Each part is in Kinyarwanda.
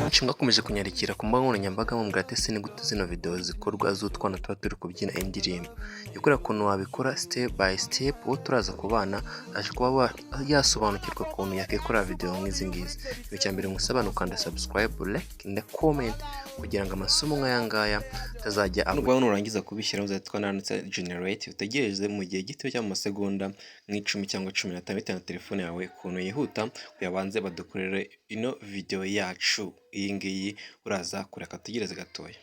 Benshi mwakomeje kunyandikira ku mbuga nkoranyambaga mumbwira ati: "Ese ni gute zino video zikorwa z'utwana tuba turi kubyina indirimbo?" Ikora ukuntu wabikora step by step. Uwo turaza kubana aje kuba yasobanukirwa ukuntu yakikora video nk'izi ngizi. Ikintu cya mbere ngusaba ni ukanda subscribe, like na comment kugira ngo amasomo nk'aya ngaya atazajya Nubwo nurangiza kubishyiraho, uzahita wanditse generate, utegereze mu gihe gito cyangwa mu masegonda nk'icumi cyangwa 15, bitewe na telefone yawe ukuntu yihuta, kugira banze badukorere ino video yacu iyi ngiyi. Uraza kureka tugereze gatoya.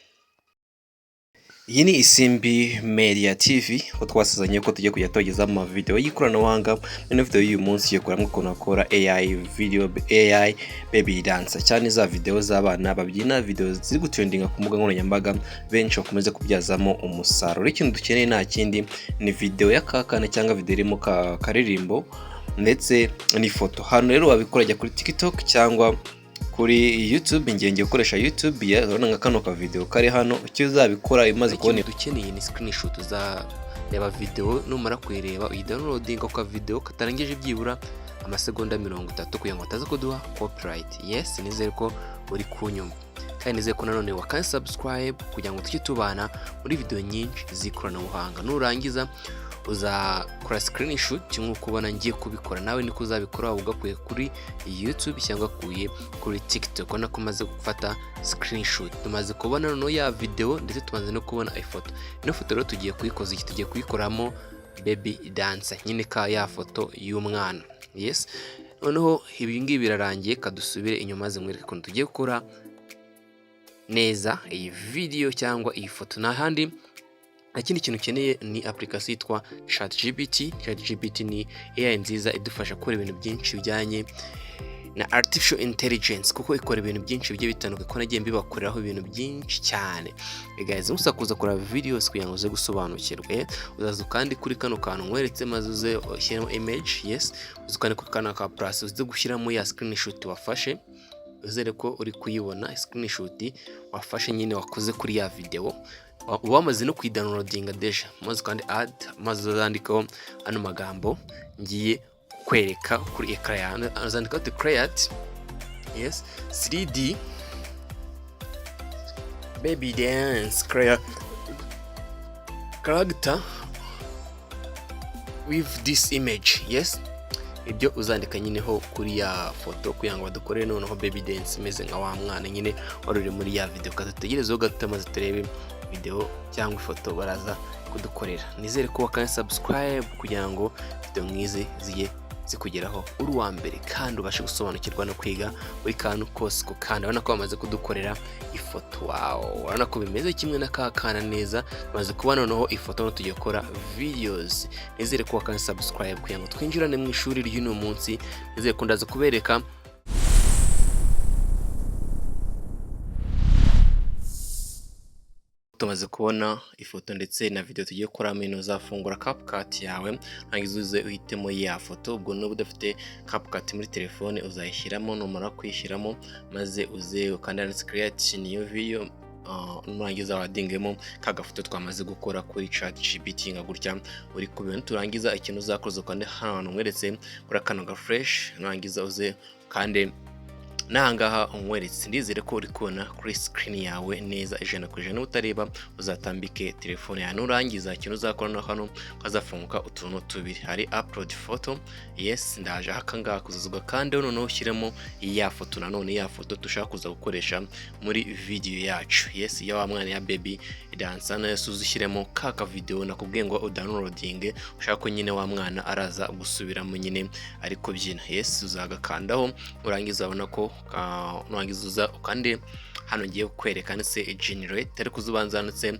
Iyi ni Isimbi Media TV, aho twasezeranye ko tugiye kujya tubagezaho amavideo y'ikoranabuhanga. Ino video y'uyu munsi igiye kuramo ukuntu bakora AI video, AI baby dancer, cyane za video z'abana babyina, video ziri gutrendinga ku mbuga nkoranyambaga, benshi bakomeze kubyazamo umusaruro. Ikintu dukeneye nta kindi, ni video y'akakana cyangwa video irimo ka karirimbo ndetse n'ifoto. Hano rero wabikora, jya kuri TikTok cyangwa kuri YouTube. Ngiye gukoresha YouTube. Urabona nka kano ka video kari hano, icyo uzabikora imaze kubona Ikintu dukeneye ni screenshot. Uzareba video, numara kuyireba uyidownloadinga ku video katarengeje byibura amasegonda 30 kugira ngo bataza kuduha copyright. Yes, nizere ko uri kunyumva kandi nizere ko nanone wakanze subscribe kugira ngo tujye tubana muri video nyinshi z'ikoranabuhanga. Nurangiza uzakora screenshot nk'uko ubona ngiye kubikora, nawe niko uzabikora, waba ugakuye kuri YouTube cyangwa ukuye kuri TikTok. Ubona ko umaze gufata screenshot, tumaze kubona noneho ya video ndetse tumaze no kubona ifoto. Ino foto rero tugiye kuyikoza iki? Tugiye kuyikoramo baby dancer nyine, ka ya foto y'umwana. Yes, noneho ibi ngibi birarangiye, kadusubire inyuma maze mwereke ukuntu tugiye gukora neza iyi video cyangwa iyi foto. Nta handi, nta kindi kintu ukeneye, ni application yitwa ChatGPT. ChatGPT ni AI nziza idufasha gukora ibintu byinshi bijyanye na artificial intelligence, kuko ikora ibintu byinshi bigiye bitandukanye, ko nagiye mbibakoreraho ibintu byinshi cyane. Guys, musa kuza kureba videos kugira ngo uze gusobanukirwe. Uzaza kandi kuri kano kantu nkweretse, maze uze ushyiremo image. Yes, uze kandi kuri kano ka plus, uze gushyiramo ya screenshot wafashe. Uzere ko uri kuyibona, screenshot wafashe nyine, wakoze kuri ya video, uba wamaze no kuyidownloadinga déjà. Maze kandi add, maze uzandikaho ano magambo ngiye kwereka kuri écran yawe. Uzandikaho ati "Create", yes, "3D baby dance create character with this image". Yes, ibyo uzandika nyine ho kuri ya foto kugira ngo badukorere noneho baby dance imeze nka wa mwana nyine wari uri muri ya video. Kadutegerezeho gato maze turebe video cyangwa ifoto baraza kudukorera. Nizere ko wakanda subscribe kugira ngo video nk'izi zijye zikugeraho uri uwa mbere kandi ubashe gusobanukirwa no kwiga buri kantu kose ku kandi. Urabona ko bamaze kudukorera ifoto. Wawe urabona ko bimeze kimwe na ka kana neza. Tumaze kuba noneho ifoto, noneho tugiye gukora videos. Nizere ko wakanda subscribe kugira ngo twinjirane mu ishuri ry'uno munsi. Nizere ko ndaza kubereka. Tumaze kubona ifoto ndetse na video tugiye gukoramo ino. Uzafungura CapCut yawe, nurangiza uze uhitemo ya foto. Ubwo niba udafite CapCut muri telefone, uzayishyiramo. Numara kuyishyiramo, maze uze ukande handitse "Create new video". Nurangiza wadingemo ka gafoto twamaze gukora kuri ChatGPT nka gutya uri kubibona. Turangiza, ikintu uzakoza, ukande hano hantu nkweretse kuri kano ga flèche. Nurangiza uze kandi n'ahangaha unkweretse. Ndizere ko uri kubona kuri screen yawe neza 100%. Niba utareba, uzatambike telefone yawe. Nurangiza, ikintu uzakora no hano hazafunguka utuntu tubiri, hari upload photo. Yes, ndaje aka ngaka kuzuza, kandi noneho ushyiremo ya foto, nanone ya foto dushaka kuza gukoresha muri video yacu. Yes, ya wa mwana ya baby dancer nayo. Uzishyiremo ka ka video nakubwiye ngo udownloading, ushaka ko nyine wa mwana araza gusubiramo nyine ari kubyina. Yes, uzagakandaho. Urangiza ubona ko nurangiza uza ukande hano ngiye kukwereka handitse generate, ariko uza ubanza handitse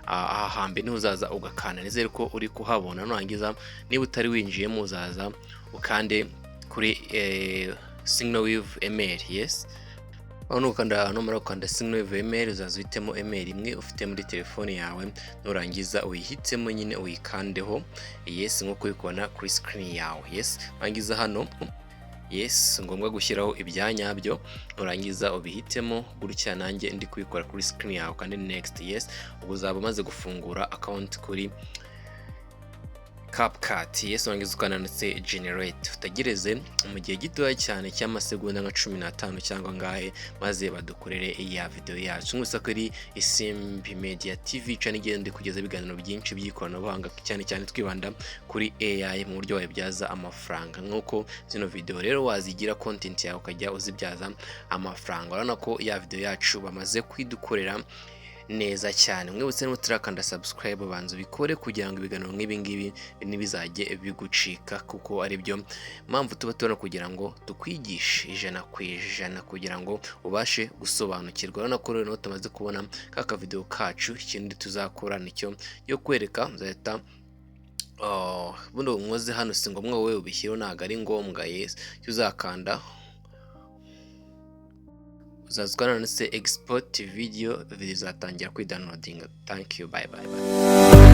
aha hambere niho uzaza ugakanda. Nizere ko uri kuhabona. Nurangiza, niba utari winjiyemo, uzaza ukande kuri sign in with email. Yes, aho nukanda, numara gukanda sign in with email, uzaza uhitemo email imwe ufite muri telefone yawe. Nurangiza uyihitemo nyine, uyikandeho. Yes, nk'uko uri kubona kuri screen yawe. Yes, nurangiza hano, yes, ngombwa gushyiraho ibyanyabyo. Nurangiza ubihitemo gutya nanjye ndi kubikora kuri screen yawe, kandi next. Yes, ubwo uzaba umaze gufungura account kuri CapCut. Yes, warangiza ukananditse generate, utegereze mu gihe gitoya cyane cy'amasegonda nka 15 cyangwa ngahe, maze badukorere ya video yacu. Mwese kuri Isimbi Media TV channel igenda kugeza ibiganiro byinshi by'ikoranabuhanga, cyane cyane twibanda kuri AI mu buryo wayibyaza amafaranga. Nk'uko zino video rero wazigira content yawe, ukajya uzibyaza amafaranga. Urabona ko ya video yacu bamaze kwidukorera neza cyane. Mwibutse, niba utarakanda subscribe, banza ubikore kugira ngo ibiganiro nk'ibi ngibi ntibizajye bigucika, kuko ari byo mpamvu tuba tubona kugira ngo tukwigishe 100% kugira ngo ubashe gusobanukirwa. Urabona ko rero tumaze kubona ka kavideo kacu. Ikindi tuzakora nicyo yo kwereka nzahita buno nkoze hano, si ngombwa wowe ubishyireho, ntabwo ari ngombwa. Yes, icyo uzakanda, uzaza ukanda se export video, video izatangira kwidownloadinga. Thank you, bye bye, bye.